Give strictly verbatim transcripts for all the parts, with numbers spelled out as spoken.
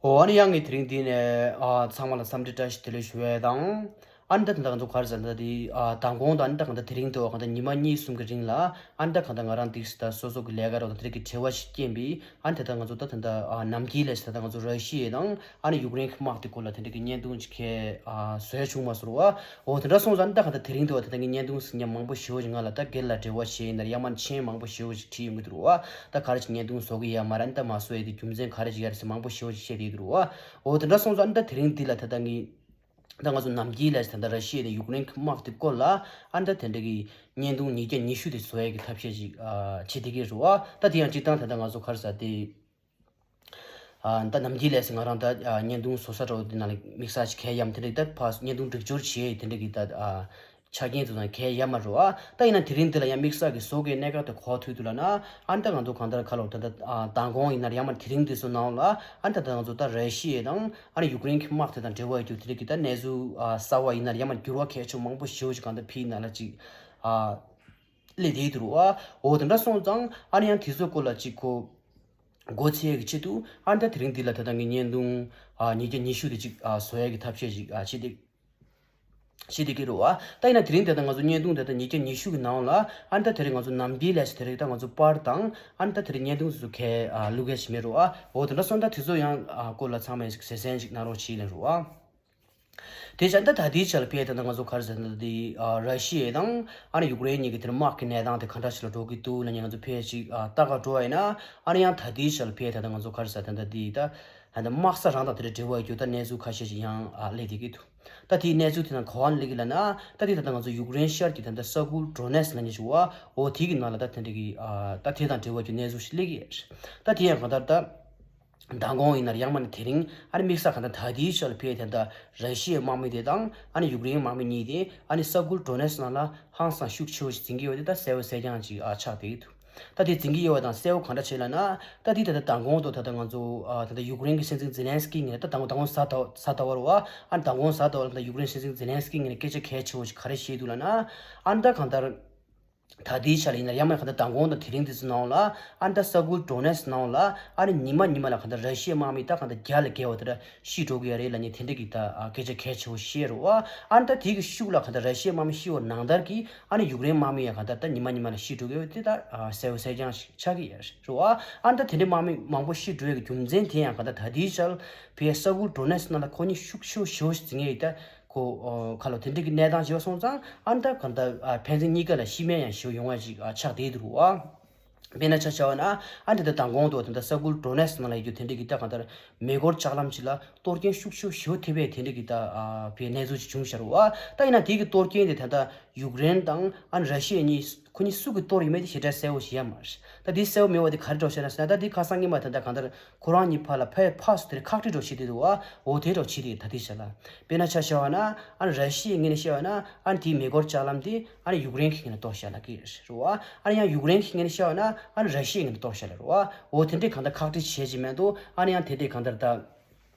ཨོ་ཨ་ནི་ཡང་ངས་དེ་རིང་འདི་ནས་ཨ་ཚང་མ་ལ་འཚམས་འདྲི་བཀྲ་ཤིས་བདེ་ལེགས་ཞུ་ཡས་དང་། ཨ་ནི་ད་ད་ལྟ་ང་ཚོ་ག་རེ་ཟེར་ན་ད་འདི་ཨ་མདང་དགོང་དང་ཨ་ནི་ད་གང་ལྟར་དེ་རིང་དུ་གང་ལྟར་ཉི་མ་གཉིས་གསུམ་གྱི་རིང་ལ་ཨ་ནི་ད་གང་ལྟར་ང་རང་འདི་ད་སོ་སོ་གི་ལས་ཀ་རོགས་དང་དེ་རིགས་ཀྱི་འབྲེལ་བ་ཞིག་རྐྱེན་པས། ཨ་ནི་ད་ལྟ་ང་ཚོ་ད་ད་ལྟ་ཨ་ནམ་རྒྱུན་ལས་ད་ལྟ་ང་ཚོ་ར་ཤི་ཡ་དང་ཨ་ནི་ཡུཀ་རེན་གྱི་དམག་དེ་སྐོར་ལ་དེ་འདྲ་གི་བརྙན་ཐུང་ཅིག་ཁས་ཨ་བཟོས་བྱུང་མ་སོང་བ། འོ་དེ་འདྲ་སོང་ཙང་ད་ག་ད་དེ་རིང་དུ་བ་ད་ད་ངས་བརྙན་ཐུང་ཟིན་ཡ་མང་པོ་ཞེ་པོ་ཅིག་ང་ལ་ད་སྒེར་ལ་འབྲེལ་བ་བྱས་ཡིན་ན་ཡང་མ་མཆན་མང་པོ་ཞེ་པོ་ཅིག་བྲིས་ཡོང་གི་འདུག་བ། ད་ག་རེ་ཅིག་བརྙན་ཐུང་བཟོ་གི་ཡ་མ་རེད། ད་མ་བཟོ་ཡ་དེ་རྒྱུ་མཚན་ག་རེ་ཅིག་ཡ་རེད་ཟེར་མང་པོ་ཞེ་པོ་ཅིག་བཤད་བསྡད་ཀྱི་འདུག་བ། འོ་དེ་འདྲ་སོང་ཙང་ད་དེ་རིང་འདི་ལ་ད་ད་ངས་ད་ང་ཚོ་ནམ་རྒྱུན་ལས་ད་ད་ར་ཤི་ཡ་དང་ཡུཀ་རེན་གྱི་དམག་དེ་སྐོར་ལ་ཨ་ད་དེ་འདྲ་གི་བརྙན་ཐུང་ཉིས་བརྒྱ་ཉི་ཤུ་དེ་བཟོ་ཡ་གི་ཐབས་ཤེས་ཅིག་ཨ་བྱེད་བསྡད་ཀྱི་རེད་བ། ད་དེ་ཡང་སྤྱིར་བཏང་ད་ད་ང་ཚོ་ག་རེ་ཟེར་དེ། ཨ་ད་ནམ་རྒྱུན་ལས་ང་རང་ད་ཨ་བརྙན་ཐུང་བཟོ་ས་འདྲ་བོ་དེ་ནང་ལ་དམིགས་བསལ་ཞིག་གས་ཡམ་དེ་འདྲ་ད་ཕར་བརྙན་ཐུང་སྒྲིག་སྦྱོར་བྱེད་དེ་འདྲ་གི་ད་ཨ་ཆ་རྐྱེན་དེ་ཚོ་གས་ཡ་མ་རེད་བ། ད་ཡིན་ན་དེ་རིང་འདི་ལ་ཡང་དམིགས་བསལ་གི་བཟོ་དགོས་གནད་འགག་དེ་གོ་ཐུག་འདུག་ལབ་ན། ཨ་ད་ང་ཚོ་གང་ལྟར་ཁ་ལོ་ད་ད་ཨ་མདང་དགོང་ཡིན་ན་ཡང་མ་དེ་རིང་འདི་ཚོ་ནང་ལ་ཨ་ད་ད་ང་ཚོ་ད་ར་ཤི་ཡ་དང་ཨ་ནི་ཡུཀ་རེན་གྱི་དམག་དེ་དང་འབྲེལ་བ་ཡོད་རྒྱུ་དེ་འདྲ་གི་ད་གནས་ཚུལ་ཨ་གསར་བ་ཡིན་ན་ཡང་མ་འགྱུར་བ་གལ་ཆེན་མང་པོ་ཞེ་པོ་ཞིག་གང་ལྟར་ཕྱིའི་ནང་ལ་ཅིག་ཨ་སླེབས་བསྡད་ཀྱི་འདུག་བ། འོ་དེ་འདྲ་སོང་ཙང་ཨ་ནི་ཡང་དེ་ཚོ་སྐོར་ལ་ཅིག་གོ་སྒོ་ཕྱེ་ཡག་གི་ཆེད་དུ་ཨ་ནི་ད་དེ་རིང་འདི་ལ་ད་ལྟ་ངས་བརྙན་ཐུང་ཨ་ཉིས་བརྒྱ་ཉི་ཤུ་དེ་ཅིག་ཨ་བཟོ་ཡག་གི་ཐབས་ཤེས་ཅིག་ཨ་བྱེད་དེ་བྱེད་དེ་གི་རེད་བ། ད་ཡིན་ན་དེ་རིང་ད་ལྟ་ང་ཚོ་བརྙན་ཐུང་ད་ལྟ་ཉིས་བརྒྱ་ཉི་ཤུ་གི་ནང་ལ་ཨ་ནི་ད་དེ་རིང་ང་ཚོ་ནམ་རྒྱུན་ལས་དེ་རིང་ད་ང་ཚོ་པར་དང་ཨ་ནི་ད་དེ་རིང་བརྙན་ཐུང་སོ་སོ་གས་ཨ་བླུག་ཡག་ཞིག་མེད་རེད་བ། འོ་དེ་འདྲ་སོང་ད་དེ་ཚོ་ཡང་ཨ་སྐོར་ལ་ཚང་མས་ཞིག་གསལ་སྟོན་ཞིག་གནང་རོགས་བྱེད་ལེན་རེད་བ། དེ་བྱས་ད་ད་ལྟའི་ཆ་ལ་ཕེ་ད་ལྟ་ང་ཚོ་ག་རེ་ཟེར་ན་དེ་ཨ་ར་ཤི་ཡ་དང་ཨ་ནི་ཡུཀ་རེན་གཉིས་ཀྱི་དེར་དམག་གི་གནས་སྟངས་དེ་ག་འདྲ་ཞིག་ལ་འགྲོ་གི་འདུག་ལབ་ནས་ང་ཚོ་ཕེ་ཅིག་ཨ་ལྟ་ག་འགྲོ་བ་ཡིན་ན། ཨ་ནི་ཡང་ད་ལྟའི་ཆ་ལ་ཕེ་ད་ལྟ་ང་ཚོ་ག་རེ་ཟེར་ད་ལྟ་དེ་ད་ད་ལྟ་དམག་ས་རང་དང་དེ་འདྲ་འབྲེལ་བ་ཡོད་རྒྱུ་ད་གནས་ཚུལ་ཁ་ཤས་ཤིག་ཡང་ཨ་སླེབས་བསྡད་ཀྱི་འདུག་ད་དེའི་གནས་ཚུལ་དེ་ནང་ག་བ་ནས་སླེབས་ཀྱི་ལབ་ན། ད་དེ་ད་ལྟ་ང་ཚོ་ཡུཀ་རེན་ཤར་གྱི་ད་ལྟ་ས་ཁུལ་ཌོ་ནེ་སི་ལབ་མཁན་ཞིག་བ། འོ་དེ་གི་ནང་ལ་ད་དེ་འདྲ་གི་ཨ་ད་དེ་དང་འབྲེལ་བ་རྒྱུ་གནས་ཚུལ་ཞིག་སླེབས་ཀྱི་ཡོད་རེད། ད་དེ་ཡང་གང་ལྟར་ད། མདང་དགོང་ཡིན་ན་ཡང་མ་ནི་དེ་རིང་ཨ་ནི་དམིགས་བསལ་གང་ལྟར་ད་ལྟའི་ཆར་ལ་ཕེ་དེ་འདྲ་ར་ཤི་ཡའི་དམག་མི་དེ་དང་ཨ་ནི་ཡུཀ་རེན་དམག་མི་གཉིས་དེ་ཨ་ནི་ས་ཁུལ་ཌོ་ནེ་སི་ནང་ལ་ཧང་སང་ཤུགས་ཆེ་བོ་ཞིག་འཛིང་གི་ཡོད་དེ་ད་གསལ་བོ་གསལ་རྐྱང་ཅིག་ཨ་ཆགས་བསྡད་ཀྱི་འདུག་ད་དེ་འཛིང་གི་ཡོད་པ་དང་གསལ་བོ་གང་འདྲ་བྱས་ལབ་ན། ད་དེ་ད་ལྟ་མདང་དགོང་དུ་ད་ལྟ་ང་ཚོ་ཨ་ད་ལྟ་ཡུཀ་རེན་གྱི་སྲིད་འཛིན་ཛེ་ལན་སི་ཀི་ངོས་ནས་ད་མདང་དགོང་མདང་དགོང་གཟའ་ཟླ་བ་རེད་བ། ཨ་མདང་དགོང་གཟའ་ཟླ་བ་ལ་ད་ཡུཀ་རེན་སྲིད་འཛིན་ཛེ་ལན་སི་ཀི་ངོས་ནས་སྐད་ཆ་གལ་ཆེ་བོ་ཞིག་ག་རེ་བཤད་འདུག་ལབ་ན། ཨ་ནི་ད་གང་ལྟར། ད་ལྟའི་ཆ་ལ་ཡིན་ན་ཡང་མ་གང་ལྟར་མདང་དགོང་དང་དེ་རིང་དེ་ཚོ་ནང་ལ་ཨ་ནི་ད་ས་ཁུལ་ཌོ་ནེ་སི་ནང་ལ་ཨ་ནི་ཉི་མ་ཉི་མ་ལ་གང་ལྟར་ར་ཤི་ཡའི་དམག་མི་ད་གང་ལྟར་བརྒྱ་ལ་བརྒལ་བ་དེ་འདྲ་ཤི་འགྲོ་གི་ཡོད་རེད་ལབ་ནས་དེ་འདྲ་གི་ད་ཨ་སྐད་ཆ་གལ་ཆེ་བོ་བཤད་རེད་བ། ཨ་ནི་ད་དེ་གི་ཤུགས་ལ་གང་ལྟར་ར་ཤི་ཡའི་དམག་མི་ཤི་བ་ནང་ལྟར་གྱི་ཨ་ནི་ཡུཀ་རེན་དམག་མི་ཡང་གང་ལྟར་ད་ཉི་མ་ཉི་མ་ལ་ཤི་འགྲོ་གི་ཡོད་དེ་ད་ཨ་གསལ་བོ་གསལ་རྐྱང་ཞིག་ཆགས་ཀྱི་ཡོད་རེད་བ། ཨ་ནི་ད་དེ་འདྲའི་དམག་མི་མང་པོ་ཤི་འགྲོ་ཡས་ཀྱི་རྒྱུ་མཚན་དེ་ཡང་གང་ལྟར་ད་ལྟའི་ཆར་བའི་ས་ཁུལ་ཌོ་ནེ་སི་ནང་ལ་ཁོ་གཉིས་ཤུགས་ཆེ་བོ་ཞེ་བོ་ཞིག་འཛིང་ཡས་ཡོད་ད། ཁོ་ཨོ་ཁ་ལོ་དེ་འདྲ་གི་གནས་སྟངས་ཤིག་ཡོད་སོང་ཙང་ཨ་ནི་ད་གང་ལྟར་ཨ་ཕན་ཚུན་གཉིས་ཀ་ལ་ཤི་རྨས་ཡང་ཞེ་པོ་ཡོང་བ་ཞིག་ཨ་ཆགས་བསྡད་འདུག་བ། དཔེར་ན་ཆ་བཞག་པ་ན་ཨ་འདི་ལྟར་མདང་དགོང་དུ་དེ་འདྲ་ས་ཁུལ་ཌོ་ནེ་སི་ནང་ལ་ཡོད་རྒྱུ་དེ་འདྲ་གི་ད་གང་ལྟར་མེ་འཁོར་ལྕགས་ལམ་ཅིག་ལ་གཏོར་སྐྱོན་ཤུགས་ཆེ་ཞེ་པོ་ཐེབས་པའི་དེ་འདྲ་གི་ད་ཨ་བའི་གནས་ཚུལ་ཅིག་བྱུང་ཤག་རེད་བ། ད་ཡིན་ན་དེ་གི་གཏོར་སྐྱོན་དེ་ད་ལྟ་ཡུཀ་རེན་དང་ཨ་ནི་ར་ཤི་ཡ་གཉིས་ཁོ་གཉིས་སུ་གིས་གཏོར་ཡོད་མེད་དེ་ཞེ་དྲག་གསལ་པོ་ཞིག་ཡོད་མ་རེད། ད་དེ་གསལ་པོ་མེད་པ་དེ་ག་རེ་འགྲོ་ཤེས་ན་ཟེར་ན། ད་དེ་ཁ་སང་ཉིན་མ་ད་ལྟ་གང་ལྟར་ཁོ་རང་གཉིས་བར་ལ་ཕར་ཕར་ཚུར་དེ་ཁག་དཀྲི་འགྲོ་བྱེད་དེ་འདུག་བ། འོ་དེ་འགྲོ་བྱེད་དེ་ད་དེ་བྱས་ལ། དཔེར་ན་ཆ་བཞག་པ་ན་ཨ་ནི་ར་ཤི་ཡའི་ངོས་ནས་བཤད་པ་ན་ཨ་ནི་དེའི་མེ་འཁོར་ལྕགས་ལམ་དེ་ཨ་ནི་ཡུཀ་རེན་གྱི་ངོས་ནས་གཏོར་བཞག་ལབ་ཀྱི་རེད་བ། ཨ་ནི་ཡང་ཡུཀ་རེན་གྱི་ངོས་ནས་བཤད་པ་ན་ཨ་ནི་ར་ཤི་ཡའི་ངོས་ནས་གཏོར་བཞག་ལབ་རེད་བ། འོ་དེ་འདྲའི་གང་ལྟར་ཁག་དཀྲི་བྱེད་ཀྱི་མེད་འདུག་ཨ་ནི་ཡང་དེ་འདྲའི་གང་ལྟར་ད།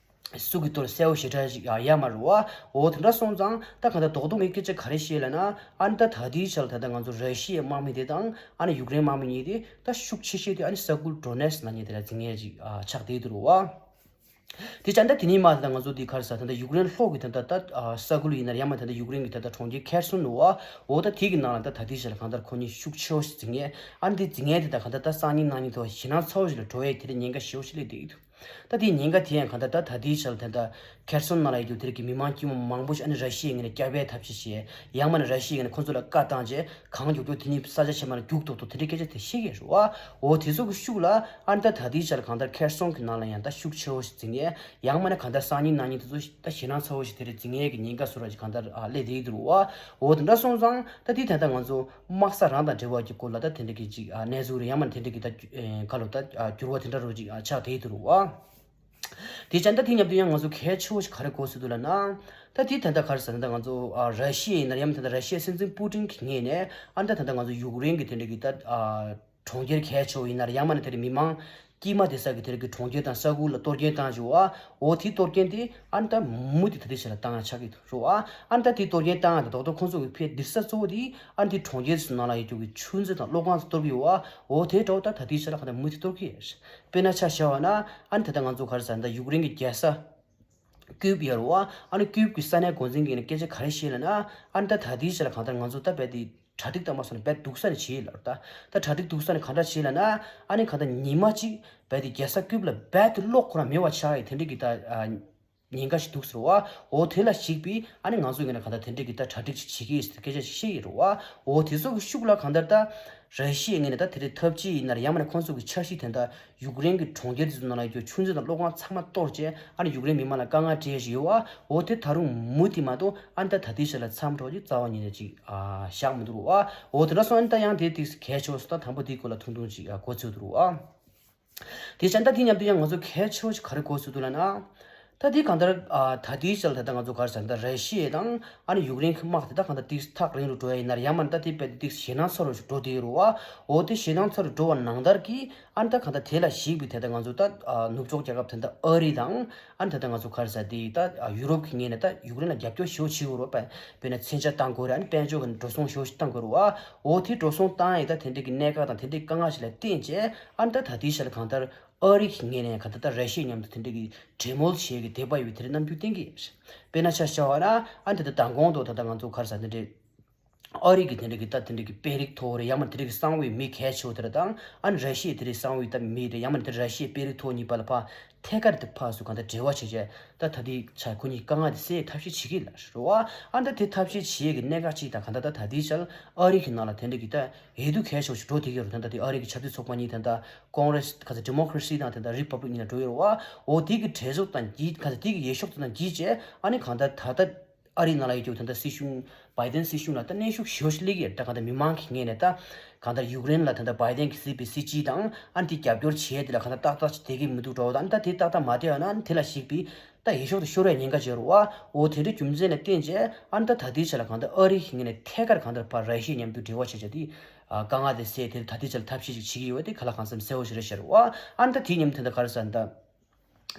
སུ་གིས་གཏོར་གསལ་པོ་ཞེ་དྲག་ཅིག་ཡ་ཡ་མ་རེད་བ། འོ་དེ་འདྲ་སོང་ཙང་ད་གང་ལྟར་རྡོག་རྡོག་གི་སྐད་ཆ་ག་རེ་བཤད་ལབ་ན། ཨ་ནི་ད་ད་ལྟའི་ཆར་ད་ལྟ་ང་ཚོ་ར་ཤི་ཡའི་དམག་མི་དེ་དང་ཨ་ནི་ཡུཀ་རེན་དམག་མི་གཉིས་དེ་ད་ཤུགས་ཆེ་ཤོས་དེ་ཨ་ནི་ས་ཁུལ་ཌོ་ནེ་སི་ལབ་མཁན་དེ་ལ་འཛིང་མཁན་ཅིག་ཆགས་བསྡད་འདུག་རེད་བ། དེ་ཙང་ད་དེ་ནས་མ་ད་ལྟ་ང་ཚོ་འདི་ག་རེ་ཟེར་ད་ལྟ་ཡུཀ་རེན་ལྷོ་གི་ད་ལྟ་ད་ས་ཁུལ་ཡིན་ན་ཡང་མ་ད་ལྟ་ཡུཀ་རེན་གི་ད་ལྟ་གྲོང་ཁྱེར་ཁེར་སོན་འདུག་བ། འོ་ད་དེ་གི་ནང་ལ་ད་ད་ལྟའི་ཆར་ལ་གང་ལྟར་ཁོ་གཉིས་ཤུགས་ཆེ་བོ་ཞིག་འཛིང་མཁན། ཨ་ནི་དེ་འཛིང་མཁན་དེ་ད་གང་ལྟར་ད་སང་ཉིན་གནངས་ཉིན་དུ་ཞེད་སྣང་ཚ་བོ་ཞིག་ལ་འགྲོ་ཡས་དེ་འདྲ་ཉེན་ཁ་ཞེ་པོ་ཞིག་སླེབས་བསྡད་ཀྱི་འདུག་ད་དེའི་ཉེན་ཁ་དེ་ཡང་གང་ལྟར་ད་ད་ལྟའི་ཆར་ལ་ད་ལྟ་ཁེར་སོན་ནང་ལ་ཡོད་རྒྱུ་དེ་རིགས་ཀྱི་མི་མང་དཀྱུས་མ་མང་པོ་ཞིག་ཨ་ནི་ར་ཤི་ཡའི་ངོས་ནས་བསྐྱབ་པའི་ཐབས་ཤེས་བྱས། ཡང་མིན་ན་ར་ཤི་ཡའི་ངོས་ནས་ཁོ་ཚོ་ལ་བཀའ་བཏང་རྗེས་གང་མགྱོགས་མགྱོགས་དེ་ནས་ས་ཆ་ཕྱི་མ་ལ་རྒྱུགས་ཐུབ་ཐུབ་དེ་འདྲའི་སྐད་ཆ་དེ་བཤད་ཀྱི་རེད་བ། འོ་དེ་ཚོ་གི་ཤུགས་ལ་ཨ་ནི་ད་ད་ལྟའི་ཆར་གང་ལྟར་ཁེར་སོན་གྱི་ནང་ལ་ཡང་ད་ཤུགས་ཆེ་བོ་ཞིག་འཛིང་ཡས། ཡང་མིན་ན་གང་ལྟར་སང་ཉིན་གནངས་ཉིན་དེ་ཚོ་ད་ཞེད་སྣང་ཚ་བོ་ཞིག་དེ་རིགས་འཛིང་ཡས་ཀྱི་ཉེན་ཁ་བཟོ་འདྲ་ཞིག་གང་ལྟར་ཨ་སླེབས་བསྡད་ཀྱི་འདུག་བ། འོ་དེ་འདྲ་སོང་ཙང་ད་དེ་ད་ལྟ་ང་ཚོ་དམག་ས་རང་དང་འབྲེལ་བ་གྱི་སྐོར་ལ་ད་དེ་འདྲ་གི་ཅིག་ཨ་གནས་ཚུལ་རེད། ཡང་མིན་ན་དེ་འདྲ་གི་ད་ཨེ་ག་ལོ་ད་ཨ་འགྱུར་བ་དེ་འདྲ་རོ་ཅིག་ཨ་ཆགས་བསྡད་ཀྱི་འདུག་བ། དེ་ཙང་ད་དེ་མཉམ་དུ་ཡང་ང་ཚོ་གལ་ཆེ་བོ་ཞིག་ག་རེ་གོ་སྲིད་འདུག་ལབ་ན། ད་དེ་ད་ལྟ་ག་རེ་ཟེར་ན་ད་ང་ཚོ་ཨ་ར་ཤི་ཡ་ཡིན་ན་ཡང་མིན་ད་ལྟ་ར་ཤི་ཡའི་སྲིད་འཛིན་པུ་ཏིན་གྱི་ངོས་ནས་ཨ་ད་ད་ལྟ་ང་ཚོ་ཡུཀ་རེན་གྱི་དེ་འདྲ་གི་ད་ཨ་གྲོང་ཁྱེར་གལ་ཆེ་བོ་ཡིན་ན་ཡང་མིན་ན་དེ་རིགས་མི་མང་ དཀྱིལ་མ་དེ་ས་གི་དེ་རིང་གི་གྲོང་ཁྱེར་དང་ས་ཁུལ་ལ་གཏོར་སྐྱོན་བཏང་བྱས་པ། འོ་དེ་གཏོར་སྐྱོན་དེ་ཨ་ནི་ད་མུ་མཐུད་ད་ལྟའི་ཆ་ལ་བཏང་ཡ་ཆགས་ཀྱི་འདུག་རེད་པ། ཨ་ནི་ད་དེ་གཏོར་སྐྱོན་བཏང་ཡ་དང་རྡོག་རྡོག་ཁོང་ཚོ་གི་ཕའི་འདི་ས་གཙོ་བོ་དེ་ཨ་ནི་དེ་གྲོང་ཁྱེར་ཚོའི་ནང་ལ་ཡོད་རྒྱུ་གི་ཆུ་མཛོད་དང་གློག་ཁང་ཚོ་གཏོར་གྱི་ཡོད་པ། འོ་དེ་འདྲ་བོ་ད་ད་ལྟའི་ཆ་ལ་གང་ལྟར་མུ་མཐུད་གཏོར་གྱི་ཡོད། དཔེར་ན་ཆ་བཞག་པ་ན་ཨ་ནི་ད་ལྟ་ང་ཚོ་ག་རེ་ཟེར་ད་ཡུཀ་རེན་གྱི་རྒྱལ་ས་ཀིབ་ཡོད་རེད་པ། ཨ་ནི་ཀིབ་ཀྱི་ས་གནས་འགོ་འཛིན་གྱིས་ནི་སྐད་ཆ་ག་རེ་བཤད་ལབ་ན། ཨ་ནི་ད་ད་ལྟའི་ཆ་ལ་གང་ལྟར་ང་ཚོ་ད་རྦད་དེ་གྲ་སྒྲིག་བཏང་མ་སོང་ནས་རྦད་སྡུག་ས་ནས་བྱས་ལབ་རེད། ད་ད་གྲ་སྒྲིག་སྡུག་ས་ནས་གང་འདྲ་བྱས་ལབ་ན། ཨ་ནི་གང་ལྟར་ཉི་མ་གཅིག་རྦད་དེ་རྒྱལ་ས་ཀིབ་ལ་རྦད་དེ་གློག་ཁོ་རང་མེད་པ་ཆགས་ཡི་དེ་འདྲ་གི་ད་ཉེན་ཁ་ཞིག་འདུག་ཟེར་བ། འོ་དེ་ལ་གཞིགས་པའི་ཨ་ནི་ང་ཚོ་ངོས་ནས་གང་ལྟར་དེ་འདྲ་གི་ད་གྲ་སྒྲིག་ཅིག་བྱེད་ཀྱི་ཡིན་ཟེར་སྐད་ཆ་ཞིག་བཤད་ཡི་རེད་པ། འོ་དེ་ཚོ་གི་ཤུགས་ལ་གང་ལྟར་ད་ར་ཤི་ཡའི་ངོས་ནས་ད་དེ་འདྲའི་ཐབས་ཇུས་ཡིན་ན་རེད། ཡང་མིན་ན་ཁོང་ཚོ་གི་འཆར་གཞི་དེ་འདྲ་ཡུཀ་རེན་གྱི་གྲོང་ཁྱེར་དེ་ཚོ་ནང་ལ་ཡོད་རྒྱུ་ཆུ་མཛོད་དང་གློག་ཁང་ཚང་མ་གཏོར་བྱས་ཨ་ནི་ཡུཀ་རེན་མི་མང་ལ་དཀའ་ངལ་སྤྲད་བཞིན་ཡོད་པ། འོ་དེ་ད་རུང་མུ་མཐུད་མ་གཏོགས་ཨ་ནི་ད་ད་ལྟའི་ཆ་ལ་མཚམས་འཇོག་རྒྱུ་རྩ་བ་ཉིད་ནས་ཅིག་ཨ་བཞག་མི་འདུག་རེད་པ། འོ་དེ་འདྲ་སོང་ཨ་ནི་ད་ཡང་དེ་དེ་གལ་ཆེ་བ་སོང་། ད་དང་པོ་དེའི་སྐོར་ལ་ཐུང་ཐུང་ཅིག་ཨ་གོ་ཚོད་འདུག་རེད་པ། དེ་བྱས་ད་དེ་མཉམ་དུ་ཡང་ང་ཚོ་གལ་ཆེ་བ་ཞིག་ག་རེ་གོ་ཚོད་འདུག་ལབ་ན། ད་དེ་གང་ལྟར་ཨ་ད་དེའི་ཆ་ལ་ད་ལྟ་ང་ཚོ་ག་རེ་ཟེར་ད་ར་ཤི་ཡ་དང་ཨ་ནི་ཡུཀ་རེན་གྱི་དམག་དེ་ད་གང་ལྟར་ཏིག་ཐག་རིང་རུ་འགྲོ་ཡ་ཡིན་ན་རེད། ཡང་མིན་ད་དེ་རྦད་དེ་ཏིག་ཞེད་སྣང་ཚ་རུ་ཞིག་འགྲོ་བསྡད་ཡོད་རེད་པ། འོ་དེ་ཞེད་སྣང་ཚ་རུ་འགྲོ་བ་ནང་ལྟར་གྱི་ཨ་ནི་ད་གང་ལྟར་དེ་ལ་གཞིགས་པའི་དེ་ད་ང་ཚོ་ད་ཨ་ནུབ་ཕྱོགས་རྒྱལ་ཁབ་དེ་ད་ཨ་རི་དང་ཨ་ནི་ད་ད་ང་ཚོ་ག་རེ་ཟེར་དེ་ད་ཨ་ཡུ་རོབ་ཀྱི་ངོས་ནས་ད་ཡུཀ་རེན་ལ་རྒྱབ་སྐྱོར་ཞེ་པོ་བྱེད་ཀྱི་ཡོད་རེད་པ། དཔེར་ན་མཚོན་ཆ་བཏང་དགོས་རེད། ཨ་ནི་དཔལ་འབྱོར་གྱི་འགྲོ་སོང་ཞེ་པོ་ཞིག་བཏང་དགོས་རེད་པ། འོ་དེ་འགྲོ་སོང་བཏང་ཡས་ད་དེ་འདྲ་གི་གནད་འགག་དང་དེ་འདྲའི་དཀའ་ངལ་ཞིག་ལ་བརྟེན་བྱས་ཨ་ནི་ད་ད་ལྟའི་ཆ་ལ་གང་ལྟར་ཨ་རི་གི་ངོས་ནས་གང་ལྟར་ད་ར་ཤི་ཡ་མཉམ་དུ་དེ་འདྲ་གི་གྲོས་མོལ་བྱེད་ཀྱི་འདོད་པ་ཡོད་པའི་དེ་འདྲའི་རྣམ་འགྱུར་བསྟན་གྱི་ཡོད། དཔེར་ན་ཆ་བཞག་པ་ན་ཨ་ནི་ད་ལྟ་མདང་དགོང་དུ་ད་ལྟ་ང་ཚོ་ག་རེ་ཟེར་དེ་འདྲའི་ཨ་རི་གི་དེ་འདྲ་གི་ད་དེ་འདྲ་གི་དཔོན་རིགས་མཐོ་བོ་རེད། ཡང་མིན་དེ་འདྲ་གི་གསང་བའི་མི་གལ་ཆེ་བོ་དེ་འདྲ་དང་ཨ་ནི་ར་ཤི་ཡའི་དེ་འདྲའི་གསང་བའི་ད་མི་རེད། ཡང་མིན་དེ་ར་ཤི་ཡའི་དཔོན་རིགས་མཐོ་བོ་གཉིས་བར་ལ་ཕར་ཐད་ཀར་དུ་ཕར་ཚུར་གང་ལྟར་འབྲེལ་བ་བྱེད་བྱས་ད་ད་ལྟའི་ཆ་ཁོ་གཉིས་དཀའ་ངལ་དེ་སེལ་ཐབས་ཤེས་བྱེད་ཀྱི་ལ་རེད་པ། ཨ་ནི་ད་དེ་ཐབས་ཤེས་བྱེད་ཀྱི་གནད་འགག་ཅིག་དང་གང་ལྟར་ད་ད་ལྟའི་ཆར་ཨ་རི་གི་ནང་ལ་དེ་འདྲ་གི་ད་འོས་བསྡུ་གལ་ཆེ་བོ་ཞིག་འགྲོ་བསྡད་ཀྱི་ཡོད་རེད། ད་ལྟ་དེ་ཨ་རི་གི་ཆབ་སྲིད་ཚོགས་པ་གཉིས་ད་ལྟ་ཀོང་རེ་སི་ག་ཚོད་ཌི་མོ་ཀེ་རེ་སི་དང་དེ་ད་རི་པབ་ལིག་གཉིས་ལ་འགྲོ་ཡོད་རེད་པ། འོ་དེ་གི་གྲོས་ཚོགས་དང་གི་ག་ཚོད་དེ་གི་འོས་ཤོག་དེ་དང་གི་བྱས་ཨ་ནི་གང་ལྟར་ད་ལྟ་ཨ་རི་ནང་ལ་ཡོད་རྒྱུ་ད་ལྟ་སྲིད་གཞུང་བྷའི་ཌེན་སྲིད་གཞུང་ལ་ད་གནོན་ཤུགས་ཞེ་པོ་ཞིག་སླེབས་ཀྱི་ཡོད་རེད། ད་གང་ལྟར་མི་མང་གི་ངོས་ནས་ད་གང་ལྟར་ཡུཀ་རེན་ལ་ད་ལྟ་བྷའི་ཌེན་གྱིས་གཟིགས་པའི་སྲིད་སྤྱི་དང་ཨ་ནི་དེ་རྒྱབ་སྐྱོར་བྱས་དེ་ལ་གང་ལྟར་ཏག་ཏག་ཅིག་བསྡད་ཀྱི་མི་འདུག་འདྲ་བོ་དང་ཨ་ནི་ད་དེ་ཏག་ཏག་མ་བསྡད་ཡོད་ན་ཨ་ནི་དེ་ལ་གཞིགས་པའི་ད་འོས་ཤོག་དེ་ཤོར་བའི་ཉེན་ཁ་ཅིག་ཡོད་རེད་པ། འོ་དེ་འདྲའི་རྒྱུ་མཚན་ལ་བརྟེན་བྱས་ཨ་ནི་ད་ད་ལྟའི་ཆ་ལ་གང་ལྟར་ཨ་རི་གི་ངོས་ནས་ཐད་ཀར་གང་ལྟར་ཕར་ར་ཤི་ཡ་མཉམ་དུ་འབྲེལ་བ་བྱས་བྱས་དེ་ཨ་དཀའ་ངལ་དེ་སེལ་དེ་ད་ལྟའི་ཆ་ལ་ཐབས་ཤེས་ཅིག་བྱེད་ཀྱི་ཡོད་པ་དེ་ག་ལ་གང་འཚམ་གསལ་པོ་ཞིག་རེད་ཤག་རེད་པ། ཨ་ནི་ད་དེའི་མཉམ་དུ་ད་ག་རེ་ཟེར་ད།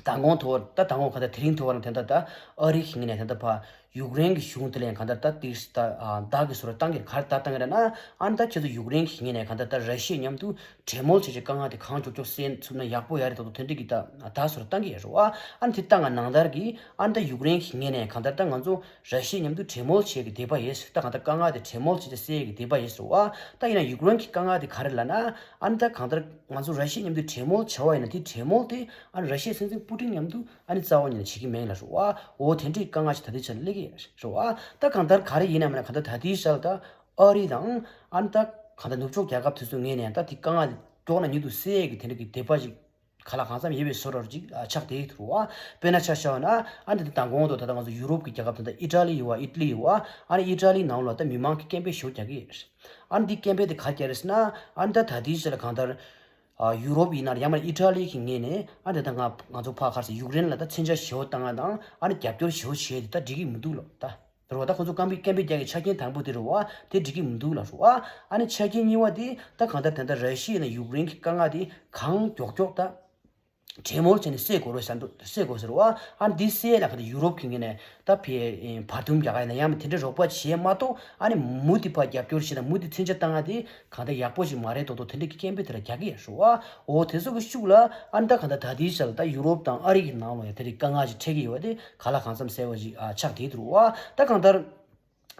མདང་དགོང་ཐོག་ད་མདང་དགོང་ག་ད་དེ་རིང་ཐོག་ལ་དེ་འདྲ་ད་ཨ་རི་གི་ངོས་ནས་དེ་འདྲ་ཕར་ཡུཀ་རེན་གྱི་གཞུང་དེ་ལ་ཡང་ག་ད་ད་ཏིག་ད་ཨ་བདག་གི་སོར་བཏང་གི་ག་རེ་ད་བཏང་གི་རེད་ན་ཨ་ནི་ད་ཁྱེད་ཚོ་ཡུཀ་རེན་གྱི་ངོས་ནས་ག་ད་ད་ར་ཤི་ཡ་མཉམ་དུ་གྲོས་མོལ་བྱེད་ཆེད་དཀའ་ངལ་དེ་གང་མགྱོགས་མགྱོགས་སེལ་ཐུབ་ན་ཡག་པོ་ཡོད་རེད། ད་དུང་དེ་འདྲ་གི་ད་བདག་སོར་བཏང་གི་ཡོད་རེད་པ། ཨ་ནི་དེ་བཏང་ག་ནང་ལྟར་གྱི་ཨ་ནི་ད་ཡུཀ་རེན་གྱི་ངོས་ནས་ག་ད་ད་ང་ཚོ་ར་ཤི་ཡ་མཉམ་དུ་གྲོས་མོལ་བྱེད་ཀྱི་འདོད་པ་ཡོད་ཟེར། ད་ག་ད་དཀའ་ངལ་དེ་གྲོས་མོལ་བྱེད་ཆེད་སེལ་གྱི་འདོད་པ་ཡོད་ཟེར་བ། ད་ཡིན་ན་ཡུཀ་རེན་གྱི་དཀའ་ངལ་དེ་ག་རེ་ལབ་ན་ཨ་ནི་ད་གང་ལྟར་ང་ཚོ་ར་ཤི་ཡ་མཉམ་དུ་གྲོས་མོལ་བྱ་བ་ཡིན་ན་དེ་གྲོས་མོལ་དེ་ཨ་ནི་ར་ཤི་ཡའི་སྲིད་འཛིན་པུ་ཏིན་མཉམ་དུ་ཨ་ནི་རྩ་བ་ཉིད་ནས་བྱེད་ཀྱི་མེད་ལ་རེད་བ། འོ་དེ་འདྲའི་དཀའ་ངལ་ཞིག་ད་ལྟའི་ཆར་སླེབས་ཀྱི་རེད་བ། ད་གང་ལྟར་ག་རེ་ཡིན་ན་མིན་ན་གང་ལྟར་ད་ལྟའི་ཆར་ད་ཨ་རི་དང་ཨ་ནི་ད་གང་ལྟར་ནུབ་ཕྱོགས་རྒྱལ་ཁབ་དེ་ཚོའི་ངོས་ནས་ད་དེ་དཀའ་ངལ་མགྱོགས་ན་མྱུར་དུ་སེལ་ཡས་ཀྱི་དེ་འདྲ་གི་འདོད་པ་ཞིག་ག་ལ་གང་འཚམ་ཡོད་པའི་བཟོ་འདྲ་ཅིག་ཆགས་བསྡད་ཀྱི་འདུག་བ། དཔེར་ན་ཆ་བཞག་ན་ཨ་ནི་ད་ལྟ་མདང་དགོང་དུ་ད་ལྟ་ང་ཚོ་ཡུ་རོབ་ཀྱི་རྒྱལ་ཁབ་ད་ལྟ་ཨི་ཊ་ལི་ཡོད་བ། ཨི་ཊ་ལི་ཡོད་བ། ཨ་ནི་ཨི་ཊ་ལི་ནང་ལ་ད་མི་མང་གི་སྐད་འབོད་ཞེ་པོ་རྒྱག་གི་ཡོད་རེད། ཨ་ནི་འདི་སྐད་འབོད་དེ་ག་རེ་རྒྱག་རེད་ཟེར་ན་ཨ་ནི་ད་ད་ལྟའི་ཆར་ལ་གང་ལྟར། ཨ་ཡུ་རོབ་ཡིན་ན་ཡང་མིན་ཨི་ཊ་ལི་གི་ངོས་ནས་ཨ་ནི་ད་ང་ང་ཚོ་ཕར་ག་རེ་ཟེར་ཡུཀ་རེན་ལ་ད་མཚོན་ཆ་ཞེ་པོ་བཏང་ཡ་དང་ཨ་ནི་རྒྱབ་སྐྱོར་ཞེ་པོ་བྱས་ཏེ་ད་འགྲིག་གི་མི་འདུག་ལབ་ད། རེད་བ། ད་ཁོ་ཚོ་སྐད་འབོད་སྐད་འབོད་རྒྱག་གི་ཆ་རྐྱེན་དང་པོ་དེ་རེད་བ། དེ་འགྲིག་གི་མི་འདུག་ལབ་རེད་བ། ཨ་ནི་ཆ་རྐྱེན་གཉིས་པ་དེ་ད་གང་ལྟར་དེ་འདྲ་ར་ཤི་ཡ་ནས་ཡུཀ་རེན་གྱི་དཀའ་ངལ་དེ་གང་མགྱོགས་མགྱོགས་ད་གྲོས་མོལ་བྱས་ནས་སེལ་དགོས་རེད་ཟེར་འདུག་སེལ་དགོས་ཟེར་བ། ཨ་ནི་འདི་སེལ་ཡ་ལ་གང་ལྟར་ཡུ་རོབ་ཀྱི་ངོས་ནས་ད་ཕར་བར་འདུམ་རྒྱག་ག་ཡིན་ན་ཡང་མིན་དེ་འདྲ་རོགས་པ་བྱས་མ་གཏོགས་ཨ་ནི་མུ་མཐུད་ཕར་རྒྱབ་སྐྱོར་བྱས་ན་མུ་མཐུད་མཚོན་ཆ་བཏང་ཡ་དེ་གང་ལྟར་ཡག་པོ་ཞིག་མ་རེད་མདོག་མདོག་དེ་འདྲ་གི་སྐད་འབོད་དེ་འདྲ་རྒྱག་གི་ཡོད་རེད་བ། འོ་དེ་ཚོ་གི་ཤུགས་ལ་ཨ་ནི་ད་གང་ལྟར་ད་ལྟའི་ཆར་ལ་ད་ཡུ་རོབ་དང་ཨ་རི་གི་ནང་ལ་ཡང་དེ་རིགས་དཀའ་ངལ་ཞིག་འཕྲད་ཀྱི་ཡོད་པ་དེ་ག་ལ་གང་འཚམ་གསལ་བ་ཞིག་ཨ་ཆགས་བསྡད་འདུག་བ། ད་གང་ལྟར་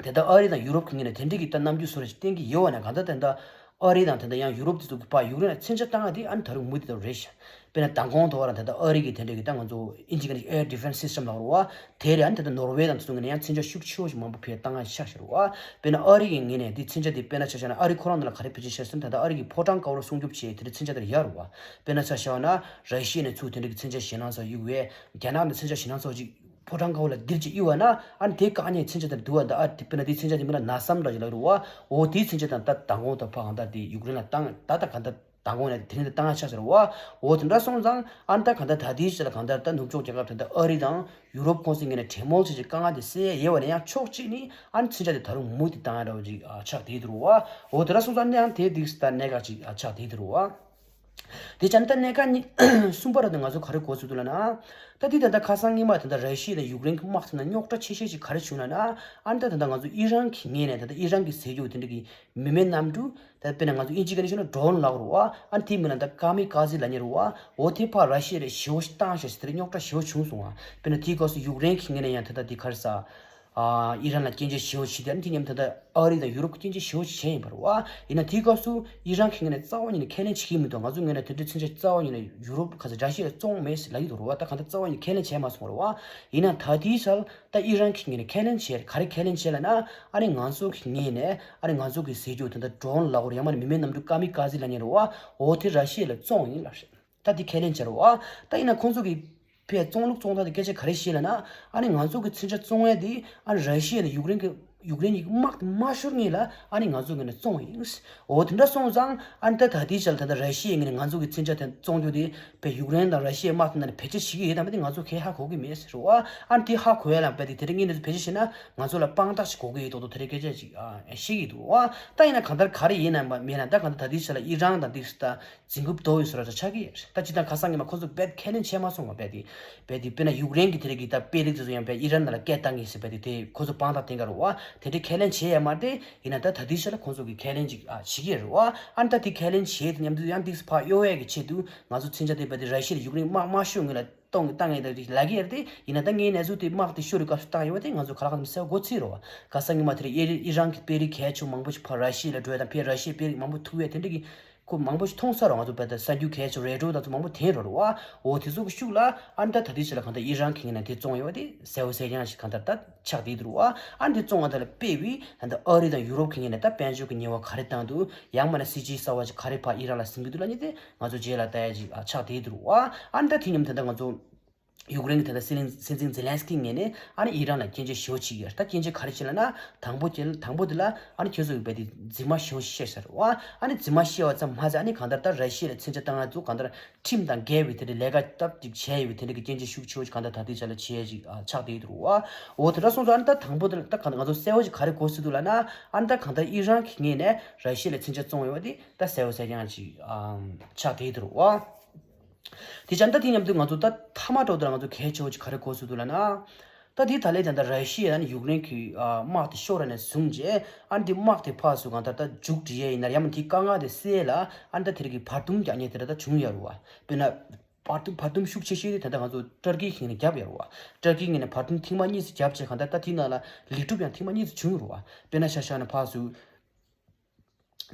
དེ་ལྟར་ཨ་རི་དང་ཡུ་རོབ་ཀྱི་ངོས་ནས་དེ་འདྲ་གི་ད་རྣམ་འགྱུར་བཟོ་འདྲ་ཞིག་བསྟན་གྱི་ཡོད་པ་ན་གང་ལྟར་དེ་ལྟར་ཨ་རི་དང་དེ་ལྟར་ཡང་ཡུ་རོབ་དེ་ཚོ་གི་བར་ཡུཀ་རེན་ལ་མཚོན་ཆ་བཏང་ཡ་དེ་ཨ་ནི་ད་རུང་མུ་མཐུད་དུ་རེད་ཤག་དཔེར་ན་མདང་དགོང་ཐོག་རང་དེ་ལྟར་ཨ་རི་གི་དེ་འདྲ་གི་ད་ང་ཚོ་ཨིན་ཇི་སྐད་ནས་air defense system་ལབ་རེད་བ། དེ་རེད། ཨ་ནི་དེ་ལྟར་ནོར་ཝེ་དང་དེ་ཚོ་ངོས་ནས་ཡང་མཚོན་ཆ་ཤུགས་ཆེ་བོ་ཞིག་མང་པོ་ཕར་བཏང་ཡ་ཤག་ཤག་རེད་བ། དཔེར་ན་ཨ་རི་གི་ངོས་ནས་དེ་མཚོན་ཆ་དེ་དཔེར་ན་ཆ་བཞག་ན་ཨ་རི་ཁོ་རང་ནང་ལ་ག་རེ་བེད་སྤྱོད་བྱས་ཟེར་ན་ད་ལྟ་ཨ་རི་གི་ཕོ་བྲང་དཀར་པོ་ལ་སྲུང་སྐྱོབ་བྱེད་དེ་འདྲ་མཚོན་ཆ་དེ་ཡོད་རེད་བ། དཔེར་ན་ཆ་བཞག་ན་ར་ཤི་ཡ་ནས་ཚུར་དེ་འདྲ་གི་མཚོན་ཆ་ཞེད་སྣང་ཚ་གཡུག་བས་རྒྱ་ནག་ནས་མཚོན་ཆ་ཞེད་སྣང་ཚ་ཅིག་ཕོ་བྲང་དཀར་པོ་ལ་ལྡིར་ཅིག་གཡུག་པ་ན་ཨ་ནི་དེ་བཀག་ཉར་མཚོན་ཆ་དེ་འདུག་བ། ད་ཨ་དེ་དཔེར་ན་དེ་མཚོན་ཆ་དེ་མིང་ལ་ན་སམ་འདྲ་ཞིག་ལབ་རེད་བ། འོ་དེའི་མཚོན་ཆ་དང་ད་མདང་དགོང་ད་ཕར་གང་ལྟར་དེ་ཡུཀ་རེན་ལ་བཏང་ད་ད་གང་ལྟར་མདང་དགོང་ནས་དེ་རིང་ལ་བཏང་ཡ་ཆགས་ཟེར་བ། འོ་དེ་འདྲ་སོང་ཙང་ཨ་ནི་ད་གང་ལྟར་ད་ལྟའི་ཆ་ལ་གང་ལྟར་ད་ནུབ་ཕྱོགས་རྒྱལ་ཁབ་དེ་འདྲ་ཨ་རི་དང་ཡུ་རོབ་ཁོང་ཚོའི་ངོས་ནས་གྲོས་མོལ་བྱས་ཀྱི་དཀའ་ངལ་དེ་སེལ་ཡས་ཡོད་པ་ན་ཡང་ཕྱོགས་གཅིག་ནས་ཨ་ནི་མཚོན་ཆ་དེ་ད་རུང་མུ་མཐུད་བཏང་ཡ་འདྲ་བོ་ཅིག་ཨ་ཆགས་བསྡད་འདུག་བ། འོ་དེ་འདྲ་སོང་ཙང་ཨ་ནི་ཡང་དེ་འདི་ད་གནད་འགག་ཅིག་ཨ་ཆགས་བསྡད་འདུག་བ། དེ་བྱས་ན་ད་གནད་འགག་གཉིས་གསུམ་པ་ར་ད་ང་ཚོ་ག་རེ་གོ་ཚུལ་འདུག་ལབ་ན། ད་དེ་ད་ལྟ་ཁ་སང་སྔོན་མ་ད་ལྟ་ར་ཤི་ཡ་དང་ཡུཀ་རེན་གྱི་དམག་དེ་ནང་རྙོག་དྲ་ཆེ་ཤོས་ཅིག་ག་རེ་བྱུང་ལབ་ན། ཨ་ནི་ད་ད་ལྟ་ང་ཚོ་ཨི་རན་གྱི་ངོས་ནས་ད་ལྟ་ཨི་རན་གྱི་ཟེར་རྒྱུ་དེ་འདྲ་གི་མི་མེད་གནམ་གྲུ། ད་དཔེར་ན་ང་ཚོ་དབྱིན་ཇི་སྐད་ནས་བཤད་ན་ཌོ་རོན་ལབ་རེད་བ། ཨ་ནི་དེའི་མིང་ལ་ད་ཀ་མི་ཀ་ཛི་ལབ་མཁན་རེད་བ། འོ་དེ་ཕར་ར་ཤི་ཡ་ལ་ཞེ་པོ་ཞིག་བཏང་ཤག་ཟེར་དེ་རྙོག་དྲ་ཞེ་པོ་བྱུང་སོང་བ། དཔེར་ན་དེའི་སྐབས་སུ་ཡུཀ་རེན་གྱི་ངོས་ནས་ཡང་ད་ལྟ་དེ་ག་རེ་ཟ། ཨ་ཨི་རན་ལ་སྐྱོན་བརྗོད་ཞེ་པོ་བྱས་ཏེ། ཨ་ནི་དེ་མཉམ་ད་ལྟ་ཨ་རི་དང་ཡུ་རོབ་ཀྱིས་སྐྱོན་བརྗོད་ཞེ་པོ་བྱས་ཡིན་པ་རེད་བ། ཡིན་ན་དེའི་སྐབས་སུ་ཨི་རན་གྱི་ངོས་ནས་རྩ་བ་ཉིད་ནས་ཁས་ལེན་བྱེད་ཀྱི་མི་འདུག་ང་ཚོའི་ངོས་ནས་དེ་འདྲའི་མཚོན་ཆ་རྩ་བ་ཉིད་ནས་ཡུ་རོབ་ག་ས་ར་ཤི་ཡ་བཙོང་མེད་ཟེར་ལབ་ཀྱི་འདུག་རེད་བ། ད་གང་ལྟར་རྩ་བ་ཉིད་ནས་ཁས་ལེན་བྱས་མ་སོང་རེད་བ། ཡིན་ན་ད་དེའི་ཆར་ད་ཨི་རན་གྱི་ངོས་ནས་ཁས་ལེན་བྱས། ག་རེ་ཁས་ལེན་བྱས་ལབ་ན། ཨ་ནི་ང་ཚོ་གི་ངོས་ནས་ཨ་ནི་ང་ཚོ་གི་ཟེར་རྒྱུ་དེ་འདྲ་ཌོ་རོན་ལབ་དགོས་རེད། ཡང་མིན་ན་མི་མེད་གནམ་གྲུ་ཀ་མི་ཀ་ཛི་ལབ་མཁན་རེད་བ། འོ་དེ་ར་ཤི་ཡ་ལ་བཙོང་ཡིན་ལབ་རེད། ད་དེ་ཁས་ལེན་བྱས་རེད་བ། ད་ཡིན་ན་ཁོང་ཚོ་གི་ཕར་བཙོང་ལུགས་བཙོང་སྟངས་དེ་སྐད་ཆ་ག་རེ་བཤད་ལབ་ན། ཨ་ནི་ང་ཚོ་གི་མཚོན་ཆ་བཙོང་ཡ་དེ་ཨ་ནི་ར་ཤི་ཡ་དང་ཡུཀ་རེན་གྱི་ཡུཀ་རེན་གྱི་དམག་དེ་མ་ཤོར་སྔོན་ལ་ཨ་ནི་ང་ཚོ་གི་ནས་བཙོང་ཡིན། འོ་དེ་འདྲ་སོང་ཙང་ཨ་ནི་ད་ད་ལྟའི་ཆར་ལ་ད་ལྟ་ར་ཤི་ཡའི་ངོས་ནས་ང་ཚོ་གི་མཚོན་ཆ་དེ་བཙོང་རྒྱུ་དེ་བས་ཡུཀ་རེན་དང་ར་ཤི་ཡའི་དམག་དེ་ནང་ནས་བེད་སྤྱོད་བྱེད་ཀྱི་ཡོད་དམ་དེ་ང་ཚོ་གས་ཧ་གོ་གི་མེད་ཟེར་བ། ཨ་ནི་དེ་ཧ་གོ་ཡ་ལ་བས་དེ་དེ་རིང་ངས་བེད་སྤྱོད་བྱས་ན་ང་ཚོ་ལ་དཔང་རྟགས་ཤིག་དགོས་ཀྱི་ཡོད་མདོག་མདོག་དེ་རིང་སྐད་ཆ་ཅིག་ཨ་བཤད་ཀྱི་འདུག་བ། ད་ཡིན་ན་གང་ལྟར་ག་རེ་ཡིན་ན་མ་མེད་ན། ད་གང་ལྟར་ད་ལྟའི་ཆར་ལ་ཨི་རན་དང་དེ་ད་འཛིང་རྒྱུ་འདོད་ཡོད་བཟོ་འདྲ་ཆགས་ཀྱི་ཡོད་རེད། ད་སྤྱིར་བཏང་ཁ་སང་ཉི་མ་ཁོ་ཚོ་རྦད་ཁས་ལེན་བྱས་མ་སོང་བ། རྦད་དེ་རྦད་དེ་དཔེར་ན་ཡུཀ་རེན་གྱི་དེ་རིང་གི་ད་དཔོན་རིགས་དེ་ཚོ་ཡང་རྦད་ཨི་རན་ནང་ལ་སྐད་བཏང་གི་ཟེར། རྦད་དེ་དེ་ཁོ་ཚོ་དཔང་རྟགས་བསྟན་ག་རེད་བ། དེ་འདྲའི་ཁས་ལེན་བྱས་ཡ་མ་རེད། ཡིན་ན་ད་ད་ལྟའི་ཆར་ལ་ཁོ་ཚོ་གིས་ཁས་ལེན་ཅིག་ཨ་བྱེད་ཀྱི་རེད་བ། ཨ་ནི་ད་དེ་ཁས་ལེན་བྱས་དེ་མཉམ་དུ་ཡང་ཏིག་ཙམ་ཕར་གཡོ་ཡས་ཀྱི་ཆེད་དུ་ང་ཚོ་མཚོན་ཆ་དེ་རྦད་དེ་ར་ཤི་ཡ་དང་ཡུཀ་རེན་དམག་མ་ཤོར་སྔོན་ལ་གཏོང་གི་བཏང་ཡས་དེ་ལབ་ཀྱི་ཡོད་རེད་དེ། ཡིན་ན་ད་ངའི་གནས་ཚུལ་དེ་དམག་དེ་ཤོར་བའི་སྐབས་སུ་བཏང་ཡོད་པ་དེ་ང་ཚོ་ག་ལ་ག་ལ་གསལ་པོ་གོ་ཚོད་རེད་བ། ཁ་སང་ཉི་མ་དེ་རིང་ཨི་ཨི་རན་གྱི་དཔོན་རིགས་གལ་ཆེ་མང་པོ་ཞིག་ཕར་ར་ཤི་ཡ་ལ་འགྲོ་ཡ་དང་། ཕར་ར་ཤི་ཡའི་དཔོན་རིགས་མང་པོ་ཐུག་ཡ་དེ་འདྲ་གི་ཁོ་མང་པོ་ཞིག་མཐོང་ས་རེད་བ། ང་ཚོ་རྦད་དེ་གསར་འགྱུར་གལ་ཆེ་རེ་ཌི་ཡོ་དང་ཚོ་མང་པོ་ཐོན་ཡོད་རེད་བ། འོ་དེ་ཚོ་གི་ཤུགས་ལ་ཨ་ནི་ད་ད་ལྟའི་ཆར་ལ་གང་ལྟར་ཨི་རན་གྱི་ངོས་ནས་དེ་བཙོང་ཡོད་པ་དེ་གསལ་པོ་གསལ་རྐྱང་ཞིག་གང་ལྟར་ད་ཆགས་བསྡད་འདུག་རེད་བ། ཨ་ནི་དེ་བཙོང་བ་དེ་ལ་དཔེ་བའི་ད་ལྟ་ཨ་རི་དང་ཡུ་རོབ་ཀྱི་ངོས་ནས་ད་དཔལ་འབྱོར་གྱི་ཉེས་པ་ག་རེ་བཏང་འདུག་ཡང་མིན་ན་སྲིད་ཇུས་གསར་པ་ཅིག་ག་རེ་ཕར་ཨི་རན་ལ་འཛིན་གྱི་འདུག་ལབ་མཁན་དེ་ང་ཚོ་རྗེས་ལ་ལྟ་ཡ་ཅིག་ཨ་ཆགས་བསྡད་འདུག་རེད་བ། ཨ་ནི་ད་དེ་མཉམ་དུ་ད་ལྟ་ང་ཚོ་ཡུཀ་རེན་གྱི་ད་ལྟ་སྲིད་བློན་སྲིད་འཛིན་ཛེ་ལན་སི་ཀི་ངོས་ནས་ཨ་ནི་ཨི་རན་ལ་སྐྱོན་བརྗོད་ཞེ་པོ་བྱེད་ཀྱི་ཡོད་རེད། ད་སྐྱོན་བརྗོད་ག་རེ་བྱེད་ལབ་ན། དང་པོ་དེ་དང་པོ་དེ་ལ་ཨ་ནི་ཁྱེད་ཚོ་གིས་རྦད་དེ་རྫུན་མ་ཞེ་པོ་བཤད་ཚར་རེད་བ། ཨ་ནི་རྫུན་མ་བཤད་པ་ཙམ་མ་ཟད། ཨ་ནི་གང་ལྟར་ད་ར་ཤི་ཡ་ལ་མཚོན་ཆ་བཏང་ཡ་ཚོ་གང་ལྟར་ཁྲིམས་དང་འགལ་བའི་དེ་འདྲའི་ལས་ཀ་སྟབས་ཅིག་བྱས་ཡོད་པའི་དེ་འདྲའི་གི་སྐྱོན་བརྗོད་ཤུགས་ཆེ་བོ་ཅིག་གང་ལྟར་ད་ལྟའི་ཆ་ལ་བྱས་ཡ་ཅིག་ཨ་ཆགས་བསྡད་འདུག་རེད་བ། འོ་དེ་འདྲ་སོང་ཙང་ཨ་ནི་ད་དང་པོ་དེ་ལ་ད་གང་ལྟར་ང་ཚོ་གསལ་པོ་ཅིག་ག་རེ་གོ་སྲིད་འདུག་ལབ་ན། ཨ་ནི་ད་གང་ལྟར་ཨི་རན་གྱི་ངོས་ནས་ར་ཤི་ཡ་ལ་མཚོན་ཆ་བཙོང་ཡོད་པ་དེ་ད་གསལ་པོ་གསལ་རྐྱང་ཅིག་ཨ་ཆགས་བསྡད་འདུག་རེད་བ། དེ་བྱས་ད་དེ་མཉམ་དུ་ང་ཚོ་ད་མཐའ་མ་འགྲོ་དུས་ང་ཚོ་གལ་ཆེ་བོ་ཅིག་ག་རེ་གོ་སྲིད་འདུག་ལབ་ན། ད་དེ་ད་ལས་ད་ལྟ་ར་ཤི་ཡ་ནས་ཡུཀ་རེན་གྱི་ཨ་དམག་དེ་ཤོར་བ་ནས་བཟུང་བྱས། ཨ་ནི་དེ་དམག་དེ་ཕར་ཚུར་གང་ལྟར་ད་མཇུག་སྒྲིལ་ཡས་ཡིན་ན། ཡང་མིན་དེ་དཀའ་ངལ་དེ་སེལ་ཡས་ལ་ཨ་ནི་ད་དེ་རིགས་ཀྱི་བར་འདུམ་རྒྱག་མཁན་དེ་འདྲ་ད་བྱུང་ཡོད་རེད་བ། དཔེར་ན་བར་འདུམ་བར་འདུམ་ཤུགས་ཆེ་ཤོས་དེ་ད་ལྟ་ང་ཚོ་ཏུར་ཀི་གི་ངོས་ནས་བརྒྱབ་ཡོད་རེད་བ། ཏུར་ཀི་ངོས་ནས་བར་འདུམ་ཐེངས་མ་གཉིས་ཙམ་བརྒྱབ་བྱས། གང་ལྟར་ད་དེའི་ནང་ལ་ལེགས་གྲུབ་ཡང་ཐེངས་མ་གཉིས་ཙམ་བྱུང་ཡོད་རེད་བ། དཔེར་ན་ཆ་བཞག་ན་ཕར་ཚུར་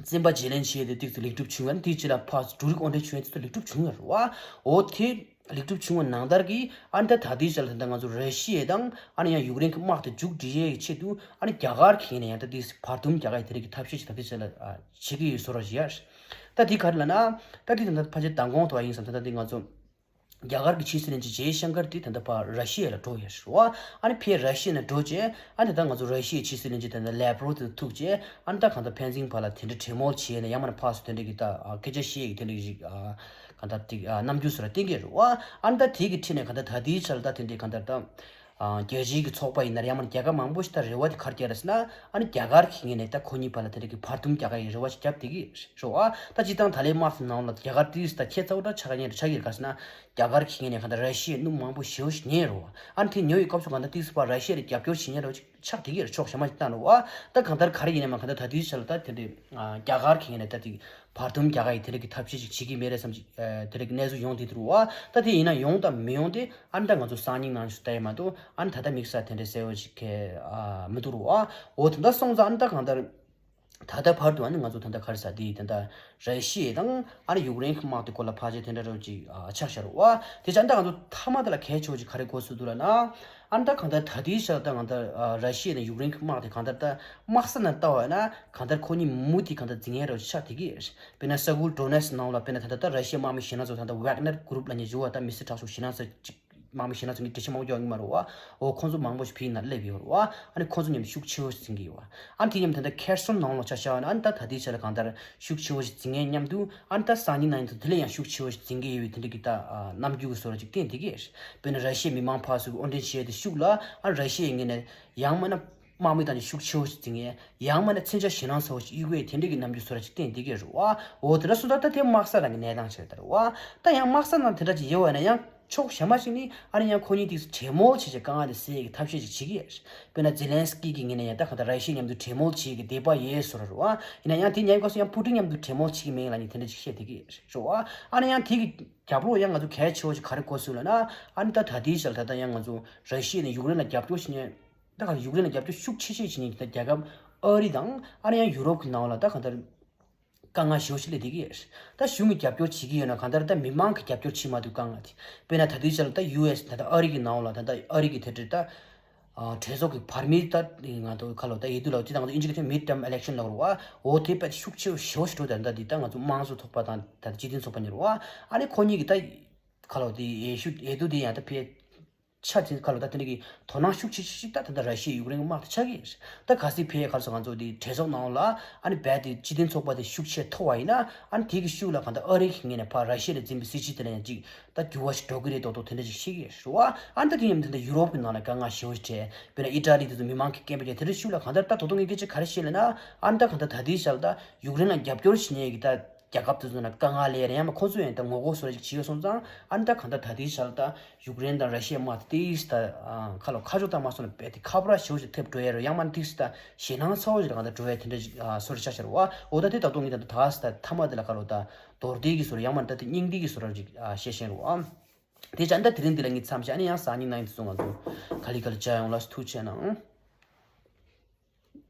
བཙན་པ་བརྗེ་ལེན་བྱས་ཏེ་ཏོག་ཙམ་ལེགས་གྲུབ་བྱུང་བ་ནི། དེའི་རྗེས་ལ་ཕར་འབྲུ་རིགས་དབོར་འདྲེན་བྱུང་བ་ནི་ཏོག་ཙམ་ལེགས་གྲུབ་བྱུང་བ་རེད་བ། འོ་དེ་ལེགས་གྲུབ་བྱུང་བ་ནང་ལྟར་གྱི་ཨ་ནི་ད་ད་ལྟའི་ཆར་ལ་ད་ལྟ་ང་ཚོ་ར་ཤི་ཡ་དང་ཨ་ནི་ཡང་ཡུཀ་རེན་གྱི་དམག་དེ་མཇུག་སྒྲིལ་ཡས་ཀྱི་ཆེད་དུ་ཨ་ནི་རྒྱ་གར་གྱི་ངོས་ནས་ཡང་ད་ཏོག་ཙམ་བར་འདུམ་རྒྱག་ཡས་དེ་རིགས་ཀྱི་ཐབས་ཤེས་ཅིག་ད་ལྟའི་ཆར་ལ་ཨ་བྱེད་ཀྱི་ཡོད་བཟོ་འདྲ་ཞིག་ཡོད་རེད། ད་དེ་ག་རེ་ལབ་ན། ད་དེ་ད་ལྟ་ཕལ་ཆེར་མདང་དགོང་དུ་བ་ཡིན་ཙང་ད་ལྟ་དེ་ང་ཚོ་རྒྱ་གར་གྱི་ཕྱི་སྲིད་བློན་ཆེན་ཇེ་ཤང་ཀར་དེ་ད་ལྟ་ཕར་ར་ཤི་ཡ་ལ་འགྲོ་ཡོད་རེད་བ། ཨ་ནི་ཕར་ར་ཤི་ཡ་ནས་འགྲོ་བྱས། ཨ་ནི་ད་ང་ཚོ་ར་ཤི་ཡའི་ཕྱི་སྲིད་བློན་ཆེན་དེ་ད་ལེབ་རོབ་དེ་ཐུག་བྱས། ཨ་ནི་ད་གང་ལྟར་ཕན་ཚུན་བར་ལ་དེ་འདྲའི་གྲོས་མོལ་བྱས་ནས། ཡང་མིན་ན་ཕར་ཚུར་དེ་འདྲ་གི་ད་ཨ་སྐད་ཆ་བཤད་ཡ་དེ་འདྲ་གི་ཞིག་ཨ་གང་ལྟར་དེ་ཨ་རྣམ་འགྱུར་བཟོ་འདྲ་བསྟན་གྱི་རེད་བ། ཨ་ནི་ད་དེ་གི་ཁྲིད་ནས་གང་ལྟར་ད་ལྟའི་ཆར་ལ་ད་དེ་འདྲའི་གང་ལྟར་ད་ཨ་རྒྱལ་སྤྱིའི་གི་ཚོགས་པ་ཡིན་ན་རེད། ཡང་མིན་ན་རྒྱལ་ཁབ་མང་པོ་ཞིག་ད་རེ་བ་དེ་ག་རེ་བརྒྱབ་རེད་ཟེར་ན། ཨ་ནི་རྒྱ་གར་གྱི་ངོས་ནས་ད་ཁོ་གཉིས་བར་ལ་དེ་འདྲ་གི་བར་འདུམ་རྒྱག་ག་ཡི་རེ་བ་ཞིག་བརྒྱབ་བསྡད་ཀྱི་རེད་བ། ད་སྤྱིར་བཏང་ད་ལོའི་དམག་དེ་ནང་ལ་རྒྱ་གར་དེ་ད་ཁྱད་མཚར་པོ་འདྲ་ཆགས་ཀྱི་ཡོད་རེད། ཆགས་ཀྱི་རེད། ག་རེ་ཟེར་ན། རྒྱ་གར་གྱི་ངོས་ནས་གང་ལྟར་ར་ཤི་ཡའི་སྣུམ་མང་པོ་ཞེ་པོ་ཞིག་ཉོས་ཡོད་རེད་བ། ཨ་ནི་དེ་ཉོས་ཡོད་སྐབས་སུ་གང་ལྟར་ཏོག་ཙམ་ཕར་ར་ཤི་ཡ་ལ་རྒྱབ་སྐྱོར་བྱེད་མཁན་འདྲ་བོ་ཅིག་ཆགས་བསྡད་ཀྱི་རེད། ཕྱོགས་གཞན་མ་ཞིག་བཏང་རེད་བ། ད་གང་ལྟར་ག་རེ་ཡིན་ནའི་མ་གང་ལྟར་ད་ལྟའི་ཆར་ལ་ད་དེ་འདྲའི་ཨ་རྒྱ་གར་གྱི་ངོས་ནས་ད་དེ་བར་འདུམ་རྒྱག་ག་ཡི་དེ་འདྲ་གི་ཐབས་ཤེས་ཅིག་བྱེད་ཀྱི་མེད་རེད་བསམ་ཅིག་ཨ་དེ་འདྲ་གི་གནས་ཚུལ་ཡོང་བསྡད་འདུག་རེད་བ། ད་དེ་ཡིན་ན་ཡོང་དང་མི་ཡོང་དེ་ཨ་ནི་ད་ང་ཚོ་སང་ཉིན་གནངས་ཉིན་ལྟ་ཡ་མ་གཏོགས། ཨ་ནི་ད་ལྟ་དམིགས་བསལ་དེ་འདྲ་གསལ་པོ་ཅིག་ག་ཨ་མི་འདུག་རེད་བ། འོ་དེ་འདྲ་སོང་ཙང་ཨ་ནི་ད་གང་ལྟར་ད་ལྟ་བར་དུ་ཨ་ནི་ང་ཚོ་ད་ལྟ་ག་རེ་ཟེར། དེ་ད་ལྟ་ར་ཤི་ཡ་དང་ཨ་ནི་ཡུཀ་རེན་གྱི་དམག་དེ་སྐོར་ལ་ཕལ་ཆེར་དེ་འདྲ་རེད་ཅིག་ཨ་ཆགས་བཞག་རེད་བ། དེ་བྱས་ད་ང་ཚོ་མཐའ་མ་དེ་ལ་གལ་ཆེ་བོ་ཅིག་ག་རེ་གོ་སྲིད་འདུག་ལབ་ན། ཨ་ནི་ད་གང་ལྟར་ད་ལྟའི་ཆར་ད་གང་ལྟར་ཨ་ར་ཤི་ཡ་དང་ཡུཀ་རེན་གྱི་དམག་དེ་གང་ལྟར་ད་དམག་ས་ནས་ལྟ་བ་ཡིན་ན་གང་ལྟར་ཁོ་གཉིས་མུ་མཐུད་གང་ལྟར་འཛིང་ཡ་རེ་ཆགས་བསྡད་ཀྱི་རེད། དཔེར་ན་ས་ཁུལ་ཌོ་ནེ་སི་ནང་ལ་དཔེར་ན་ད་ལྟ་ད་ར་ཤི་ཡའི་དམག་མི་གཞན་སྣ་ཚོ་ད་ལྟ་ཝེག་ནར་གུ་རུབ་ལབ་མཁན་ཞིག་ཡོད་བ། ད་མི་སེར་དྲག་ཤོས་གཞན་སྣ་ཚོ་ཅིག་དམག་མི་གཞན་སྣ་ཚོ་ངས་འགྲེལ་བཤད་མང་པོ་རྒྱག་གི་མ་རེད་བ། འོ་ཁོང་ཚོ་མང་པོ་ཞིག་ཕྱིའི་ནང་སླེབས་ཡོད་རེད་བ། ཨ་ནི་ཁོང་ཚོ་མཉམ་དུ་ཤུགས་ཆེ་བོ་ཞིག་འཛིང་གི་ཡོད་བ། ཨ་ནི་དེ་མཉམ་ད་ལྟ་ཁེར་སོན་ནང་ལོགས་ཆ་བཞག་ན། ཨ་ནི་ད་ད་ལྟའི་ཆ་ལ་གང་ལྟར་ཤུགས་ཆེ་བོ་ཞིག་འཛིང་ངེས་མཉམ་དུ། ཨ་ནི་ད་སང་ཉིན་གནངས་ཉིན་དུ་དེ་ལས་ཡང་ཤུགས་ཆེ་བོ་ཞིག་འཛིང་གི་ཡོད་པའི་དེ་འདྲ་གི་ད་ཨ་རྣམ་འགྱུར་གྱི་བཟོ་འདྲ་ཅིག་བསྟན་བསྡད་ཀྱི་རེད། དཔེར་ན་ར་ཤི་ཡའི་མི་མང་ཕར་ཚུར་དབོར་འདྲེན་བྱས་ཏེ་ཤུགས་ལ། ཨ་ནི་ར་ཤི་ཡའི་ངོས་ནས་ཡང་མིན་ན་ དམག་མི་དང་ནི་ཤུགས་ཆེ་བོ་ཞིག་འཛིང་ཡས། ཡང་མིན་ན་མཚོན་ཆ་ཞེད་སྣང་ཚ་བོ་ཞིག་གཡུག་གི་ཡས། དེ་འདྲ་གི་རྣམ་འགྱུར་བཟོ་འདྲ་ཅིག་བསྟན་བསྡད་ཀྱི་རེད་བ། འོ་དེ་འདྲ་སོང་ཙང་ད་དེ་དམག་ས་ནང་གི་གནས་སྟངས་ཆགས་ཡོད་རེད་བ། ད་ཡང་དམག་ས་ནང་དེ་འདྲ་ཅིག་ཡོད་པ་ཡིན་ན་ཡང་ཕྱོགས་གཞན་པ་ཞིག་ནས་ཨ་ནི་ཡང་ཁོ་གཉིས་དེ་གྲོས་མོལ་བྱས་བྱས་དཀའ་ངལ་དེ་སེལ་ཡས་ཀྱི་ཐབས་ཤེས་ཅིག་བྱེད་ཀྱི་ཡོད་རེད། དཔེར་ན་ཛེ་ལན་སི་ཀི་གི་ངོས་ནས་ཡང་ད་གང་ལྟར་ར་ཤི་ཡ་མཉམ་དུ་གྲོས་མོལ་བྱེད་ཀྱི་འདོད་པ་ཡོད་བཟོ་འདྲ་རེད་བ། ཡིན་ན་ཡང་དེ་ཉེ་བའི་སྐབས་སུ་ཡང་པུ་ཏིན་མཉམ་དུ་གྲོས་མོལ་བྱེད་ཀྱི་མིན་ལབ་ནས་དེ་འདྲ་ཅིག་བཤད་བསྡད་ཀྱི་ཡོད་རེད་བ། ཨ་ནི་ཡང་དེ་གི་རྒྱབ་ལོགས་ཡང་ང་ཚོ་གལ་ཆེ་བོ་ཞིག་ག་རེ་གོ་སོང་ལབ་ན། ཨ་ནི་ད་ད་ལྟའི་ཆར་ད་ལྟ་ཡང་ང་ཚོ་ར་ཤི་ཡ་ནས་ཡུཀ་རེན་ལ་རྒྱབ་སྐྱོར་བྱེད་མཁན། ད་ག་ཡུཀ་རེན་ལ་རྒྱབ་སྐྱོར་ཤུགས་ཆེ་ཤོས་བྱེད་མཁན་གྱི་ད་རྒྱལ་ཁབ་ཨ་རི་དང་ཨ་ནི་ཡང་ཡུ་རོབ་ཀྱི་ནང་ལ་ད་གང་ལྟར་དཀའ་ངལ་ཞེ་པོ་ཞིག་སླེབས་བསྡད་ཀྱི་ཡོད་རེད། ད་གཞུང་གིས་རྒྱབ་སྐྱོར་བྱེད་ཀྱི་ཡོད་ན་གང་ལྟར་ད་མི་མང་གིས་རྒྱབ་སྐྱོར་བྱེད་མ་ཐུབ་དཀའ་ངལ་དེ། དཔེར་ན་ད་ལྟའི་ཆར་ད་ཡུ་ཨེས་ད་ལྟ་ཨ་རི་གི་ནང་ལ་ད་ལྟ་ཨ་རི་གི་དེ་འདྲ་ད་ཨ་གྲོས་ཚོགས་ཀྱི་བར་མི་ད་ང་ཚོ་ཁ་ལོ་ད་ཡེ་དུ་ལ་ཅི་དང་ཨིན་ཇི་གི་ཐད་མིཌ་ཊརམ་ཨི་ལེག་ཤན་ལབ་རེད་བ། འོ་དེ་དཔེ་ཤུགས་ཆེ་བོ་ཞེ་པོ་ཞིག་འགྲོ། ད་ད་འདི་ད་ང་ཚོ་དམངས་གཙོ་ཚོགས་པ་དང་ད་སྤྱི་མཐུན་ཚོགས་པ་གཉིས་རེད་བ། ཨ་ནི་ཁོ་གཉིས་ཀྱི་ད་ཁ་ལོ་དེ་ཡེ་ཤུ་ཡེ་དུ་དེ་ཡང་ད་ཕེ་ཆ་ཚིག་ཁ་ལོ་ད་དེ་འདྲ་གི་དོ་སྣང་ཤུགས་ཆེ་ཤོས་ཤིག་ད་ད་ལྟ་ར་ཤི་ཡ་ཡུཀ་རེན་གྱི་དམག་དེ་ཆགས་ཀྱི་ཡོད་རེད། ད་གལ་སྲིད་ཕེ་ཁ་ལོ་ང་ཚོ་དེ་གྲོས་ཚོགས་ནང་ལ་ཨ་ནི་རྦད་དེ་སྤྱི་མཐུན་ཚོགས་པ་དེ་ཤུགས་ཆེ་མཐོ་བ་ཡིན་ན། ཨ་ནི་དེ་གི་ཤུགས་ལ་གང་ལྟར་ཨ་རི་གི་ངོས་ནས་ཕར་ར་ཤི་ཡ་ནས་འཛིན་པའི་སྲིད་བྱུས་དེ་ལ་ཡང་ཅིག་ད་འགྱུར་བ་ཞིག་འགྲོ་གི་རེད་མདོག་མདོག་དེ་འདྲ་ཞིག་བཤད་ཀྱི་ཡོད་རེད་བ། ཨ་ནི་ད་དེ་ཡིན་ད་ལྟ་ཡུ་རོབ་ཀྱི་ནང་ལ་དཀའ་ངལ་ཞེ་པོ་ཞིག་འཕྲད། དཔེར་ན་ཨི་ཊ་ལི་དེ་ཚོ་མི་མང་གི་སྐད་འབོད་བྱས་དེ་འདྲ་ཤུགས་ལ་གང་ལྟར་ད་ད་དུང་ངས་སྐད་ཆ་ག་རེ་བཤད་ལབ་ན། ཨ་ནི་ད་གང་ལྟར་ད་ལྟའི་ཆར་ད་ཡུཀ་རེན་ལ་རྒྱབ་སྐྱོར་བྱེད་མཁན་གྱི་ད་རྒྱལ་ཁབ་དེ་ཚོ་ནང་དཀའ་ངལ་སླེབས་རེད། ཡང་མིན་ཁོ་ཚོས་ཡང་ད་ངོ་རྒོལ་བཟོ་འདྲ་ཞིག་བྱས་ཡོད་སོང་ཙང་། ཨ་ནི་ད་གང་ལྟར་ད་ལྟའི་ཆར་ད་ཡུཀ་རེན་དང་ར་ཤི་ཡའི་དམག་དེ་ཏིས་ད་ཁ་ལོ་ཁ་ཕྱོགས་བཏང་མ་སོང་ན་རྦད་དེ་ཁ་པོ་ར་ཞེ་པོ་ཞིག་ཐེབས་འགྲོ་ཡ་རེད། ཡང་མིན་ཏིས་ད་ཞེད་སྣང་ཚ་བོ་ཞིག་ལ་གང་ལྟར་འགྲོ་ཡ་དེ་འདྲ་ཞིག་བཟོ་འདྲ་ཆགས་ཤར་བ། འོ་ད་དེ་ད་དུང་ངས་ད་ད་ད་མཐའ་མ་དེ་ལ་ཁ་ལོ་ད་མདོར་བསྡུས་ཀྱི་བཟོ་འདྲ། ཡང་མིན་ད་དེ་སྙིང་བསྡུས་ཀྱི་བཟོ་འདྲ་ཞིག་བཤད་བཞིན་རེད་བ། དེ་བྱས་ད་དེ་རིང་འདི་ལ་ངས་མཚམས་བཞག་ནས། ཡང་སང་ཉིན་གནངས་ཉིན་དེ་ཚོ་ང་ཚོ་ག་ལེ་ག་ལེ་མཇལ་ཡོང་། ལགས་སོ། ཐུགས་རྗེ་གནང་།